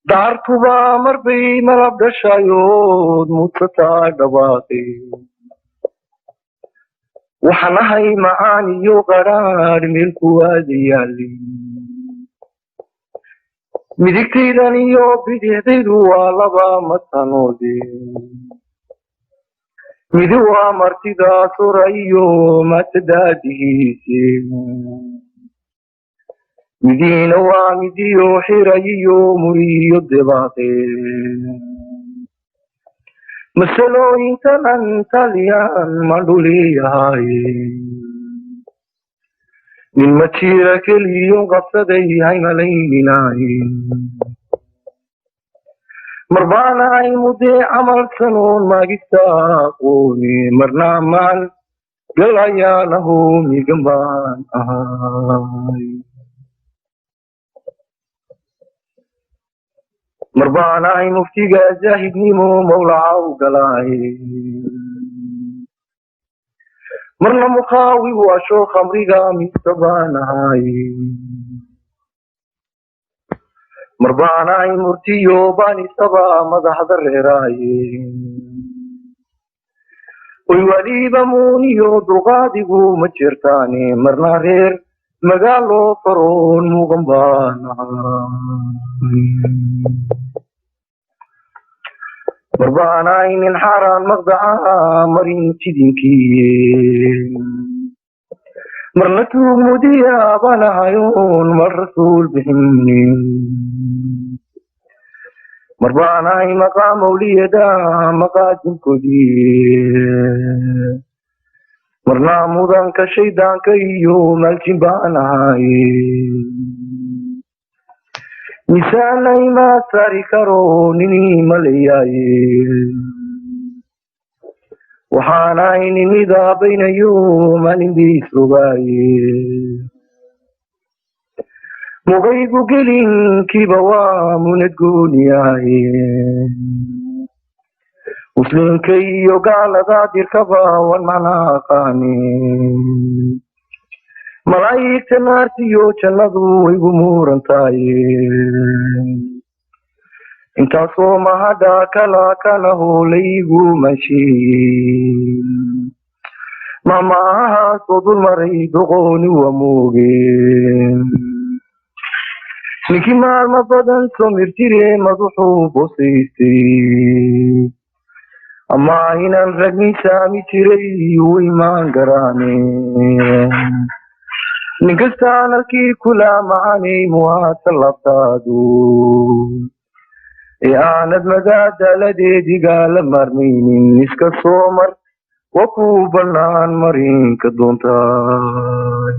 Daartuba marbay malab dhashayood mudsataa dhawaaqay. Waxaan ahay macaan iyo qadhaadh meel ku aadayaali. Midigtaydan iyo bidixdaydu waa laba matanoode. Midi waa martida sura iyo matadaadihiise. Midiina waa midiyo xirayiyo muriyo debaaqe. Masalooyinkanan taliyaan mandhuleeyahay. Nin ma jira keliyo qabsaday haymalayninay. Marbaanahay mudee camal sanoon maagista aqooni marna maal galayaanahu migan baan ahay. Marbaanahay muftiga zaahidnimo mawlaca u galay. Marna mukhaawi waasho khamriga mista baan ahay. Marbaanahay murtiyo baanisaba madaxda reeraaye. Oy waliba muuniyo dulqaadigu ma jirtaane marna reer magaalo faroon muuqan baan ahay. Marbaanahay nin xaaraan maqdaca marin jidinkiiye. Marna tuug mudiya baan ahayoon mar rasuul bixinin. Marbaanahay maqaam awliyada maqaadinkoodii. Marna mudanka shaydaanka iyo maaljin baan ahay. Misaanay ma saari karo nini maleeyaye. Waxaanahay nin midaabaynayo maalin biis rogaaye. Mugaygu gelinkiiba waa munad gooniyaye. Muslimka iyo gaalada dirkaba wan macna aqaani. Malaa'igta naartiyo jannadu waygu murantaye. Intaasoo mahadha kala kanaho laygu mashiiyey. Maamaahaasoo dul maray doqooni waa mooge. Ninkii maalmo badan soo mirjire madaxuu boosaystay. Ama inaan rag miisaami jiray u imaan garaane. Nin kastaan halkii kula macanay muhaadsan labtaadu. Ee aanad madaadaaladeediga la maarmaynin iska soo mar waa kuu bannaan marinka doontaa.